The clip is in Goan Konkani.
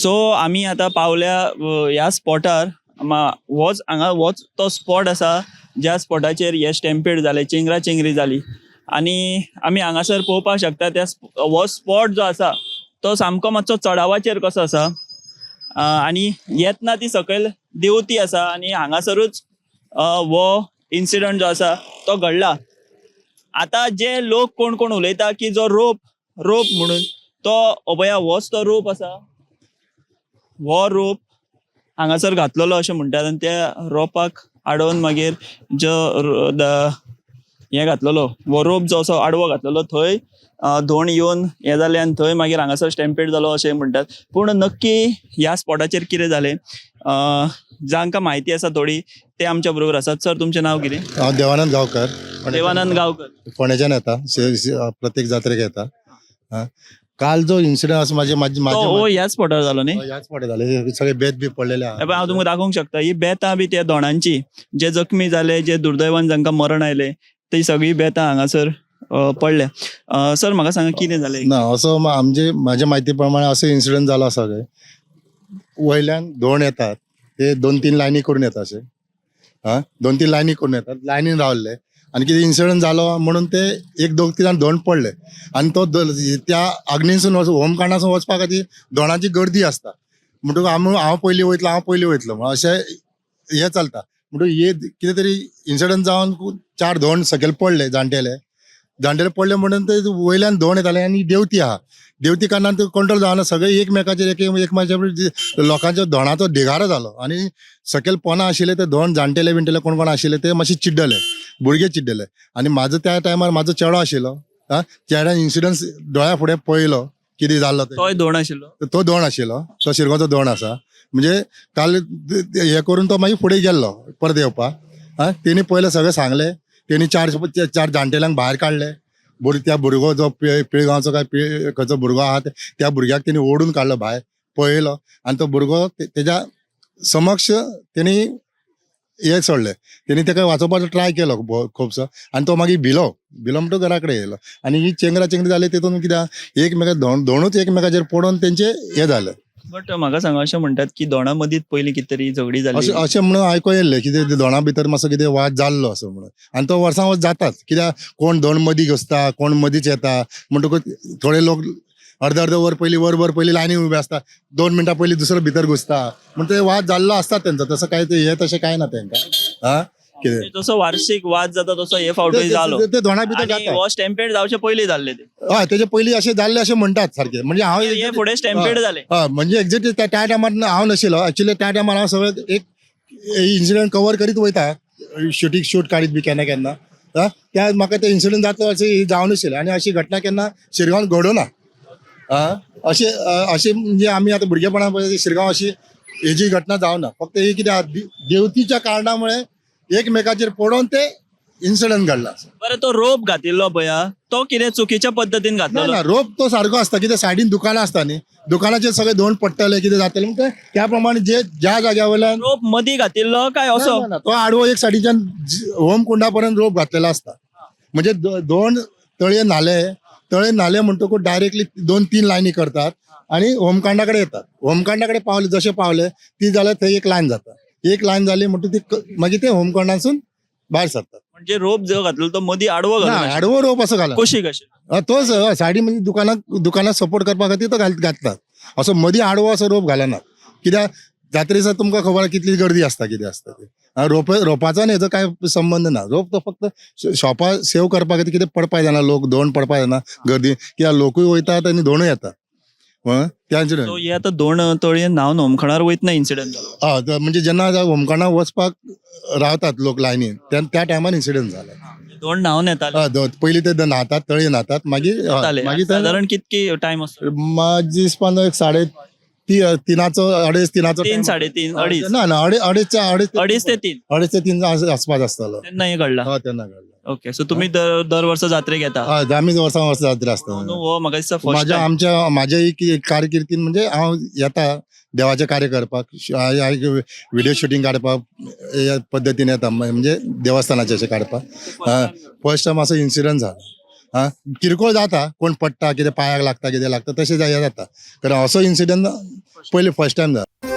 सो आमी आतां पावल्या ह्या स्पॉटार. होच हांगा होच तो स्पॉट आसा ज्या स्पॉटाचेर हे स्टॅम्पेड जाले, चेंगरा चेंगरी जाली. आनी आमी हांगासर पळोवपाक शकता, त्या हो स्पॉट जो आसा तो सामको मातसो चडावाचेर कसो आसा आनी येतना ती सकयल देंवती आसा आनी हांगासरूच हो इन्सिडंट जो आसा तो घडला. आतां जे लोक कोण कोण उलयता की जो रोप रोप म्हणून तो अभया, होच तो रोप आसा. हो रोप हांगासर घातलेलो अशें म्हणटात आनी त्या रोपाक आडोवन मागीर जो हें घातलेलो, हो रोप जो असो आडवो घातलेलो, थंय धोण येवन हें जालें आनी थंय मागीर हांगासर स्टॅम्पेड जालो अशें म्हणटात. पूण नक्की ह्या स्पॉटाचेर कितें जालें, जांकां म्हायती आसा थोडी ते आमच्या बरोबर आसात. सर, तुमचें नांव कितें? हांव देवानंद गांवकर. देवानंद गांवकर. फोंडेच्यान येता, प्रत्येक जात्रेक येता. हा. काल जो इन्सिडंट आसा माझे माझे तो माझे हो ह्याच स्पॉटार जालो न्ही? ह्याच स्पॉटार जाले, सगळे बेत बी पडलेले हे पळय, हांव तुमकां दाखोवंक शकता ही बेतां बी त्या दोणांची, जे जखमी जाले, जे दुर्दैवान जांकां मरण आयलें, ती सगळीं बेतां हांगासर पडल्या. सर, म्हाका सांगा कितें जालें? ना, असो आमचे म्हाज्या म्हायती प्रमाणे असो इन्सिडंट जालो आसा काय वयल्यान धोण येतात ते दोन तीन लायनी करून येता अशे. हा, दोन तीन लायनी करून येतात, लायनीन रावल्ले आनी कितें इन्सिडंट जालो म्हणून ते एक दोग तीन जाण धोण पडले आनी तो त्या आग्नीसून होमकांडासून वचपा खातीर धोणाची गर्दी आसता. म्हणटकूच आमी हांव पयलीं वयतलो, हांव पयलीं वयतलो म्हणून अशें हें चलता. म्हणटकूच हे कितें तरी इन्सिडंट जावन चार धोण सकयल पडले, जाणटेले जाणटेले पडले म्हणून ते वयल्यान धोण येताले आनी देंवती आहा, देंवती कारणान ते कंट्रोल जावना, सगळे एकमेकाचेर एक एकमेकाचेर लोकांच्या धोणाचो ढिगारो जालो आनी सकयल पोना आशिल्ले ते धोण जाणटेले बिणटेले कोण कोण आशिल्ले ते मातशे चिड्डले, भुरगे चिड्डले. आनी म्हाजो त्या टायमार म्हाजो चेडो आशिल्लो. आं, चेड्यान इन्सिडंट दोळ्या फुडें पळयलो कितें जाल्लो तें. तोय दोण आशिल्लो? तो दोण आशिल्लो, तो शिरगांवचो दोण आसा. म्हणजे काल हे करून तो मागीर फुडें गेल्लो परत येवपाक. आं, तेणी पयलें सगळें सांगलें, तेणी चार चार जाणटेल्यांक भायर काडले. त्या भुरगो जो पिळगांवचो काय खंयचो भुरगो आहा त्या भुरग्याक तेणी ओडून काडलो भायर, पळयलो आनी तो भुरगो तेज्या समक्ष तेणी हे सोडले. तेणी तेका वाचोवपाचो ट्राय केलो खुबसो आनी तो मागीर भिलो, भिलो म्हणटकच घरा कडेन येयलो. आनी ही चेंगरा चेंगरी जाली तितून कित्याक एकमेका धोणूच एकमेकाचेर पडोन तेंचे हे जालें. बट म्हाका सांगा, अशें म्हणटात की दोणा मदींच पयलीं कितें तरी झगडी जाली. अशें अशें म्हणून आयको येयल्लें कितें दोणा भितर मातसो कितें वाद जाल्लो असो म्हणून. आनी तो वर्सां वर्स जाताच कित्याक कोण दोण मदीं घुसता, कोण मदींच येता. म्हणटकूच थोडे लोक अर्द अर्द वर पयलीं, वर भर पयलीं लायनी उबे आसता, 2 मिनटां पयलीं दुसरो भितर घुसता, म्हण ते वाद जाल्लो आसता तेंचो. तसो काय ते हे तशें काय ना तेंकां. आं, कितें जसो वार्षिक वाद जाता तसो हे फावटूय जालो. ते दोणा भितर आनी जाता. हो स्टॅम्पेड जावचे पयलीं जाल्ले ते. हय, तेजे पयलीं अशें जाल्लें अशें म्हणटात सारकें. म्हणजे हांव हे फुडें स्टॅम्पेड जाले. हय, म्हणजे एक्झॅक्टली त्या टायमार हांव नाशिल्लो. एक्चुअली त्या टायमार हांव सगळें एक इन्सिडंट कवर करीत वयता, शुटींग शूट काडीत बी केन्ना केन्ना. आं, त्या म्हाका ते इन्सिडंट जाता अशें जावं नाशिल्लें आनी अशी घटना केन्ना शिरगांवान घडोना. आं, अशें अशें म्हणजे आमी आतां भुरगेपणा पळय शिरगांव अशी हेजी घटना जावना. फक्त ही कितें आहा, देवतीच्या कारणामुळे एकमेकाचेर पडोन ते इन्सिडंट घडला. बरें, तो रोप घातिल्लो पळया, तो कितें चुकीच्या पद्दतीन ना. घातलेलो? ना, रोप तो सारको आसता. कितें सायडीन दुकानां आसता न्ही, दुकानाचेर सगळे धोण पडटले, कितें जातलें, म्हण ते त्या प्रमाणे जे ज्या जाग्या वयल्यान रोप मदीं घातिल्लो काय असो? ना, ना, ना, तो आडवो एक सायडीच्यान होमकुंडा पर्यंत रोप घातलेलो आसता. म्हणजे दोन तळये न्हाले, तळे न्हाले म्हणटकूच डायरेक्टली 2-3 लायनी करतात आनी होमकांडा कडेन येतात. होमकांडा कडेन पावले, जशे पावले ती जाल्यार थंय एक लायन जाता. एक लायन जाली म्हणटकूच ती मागीर ते होमकोंडासून भायर सरतात. म्हणजे रोप जो घातलो तो मदीं आडवो ना, घालून आडवो रोप असो घाला. कशी कशी? तोच सायडी म्हणजे दुकानाक सपोर्ट करपा खातीर तो घालतात. असो मदीं आडवो असो रोप घालनात कित्याक जात्रेचा तुमकां खबर आहा कितली गर्दी आसता, कितें आसता ते. रोपाचो आनी हेजो कांय संबंद ना. रोप तो फक्त शॉपा सेव करपा खातीर, कितें पडपा जायना, लोक धोण पडपा जायना गर्दी, कित्याक लोकूय वयतात आनी धोणूय येता. त्यांचे सो हे आतां दोन तळयेन न्हावन होमखणार वयतना इन्सिडंट जालो. हय, म्हणजे जेन्ना होमखणाक वचपाक रावतात लोक लायनीन त्या टायमार इन्सिडंट जाला. दोन न्हावन येताले. हय, पयलीं ते न्हातात, तळये न्हातात, मागीर हय, येताले. मागीर ते सादारण कितकी टायम आसतो? माझी दिसपान एक साडे तिनाचो, अडेच तिनाचो तीन time. साडेतीन, अडीच. ना ना, अडेच अडेच. अडीच ते तीन. अडेच ते तीन आसपास आसतालो. तेन्ना हें घडला? हय, तेन्ना घडला. ओके, सो तुम्ही दर वर्सा जात्रेक येता? हय, आमी वर्सां वर्सां जात्रा आसता. न्हू, हो म्हाका दिसता फर्स्ट माझ्या टायम. आमच्या माझ्या एक कारकिर्दीन म्हणजे हांव येता देवाचें कार्य करपाक, व्हिडिओ शुटींग काडपाक ह्या पद्दतीन येता, म्हणजे देवस्थानाचें अशें काडपाक. फर्स्ट टायम असो इन्सिडंट जाला. हा किरकोळ जाता, कोण पडटा, कितें पांयाक लागता, कितें लागता, तशें हें जाता. कारण असो इन्सिडंट पयली फर्स्ट टायम जाला.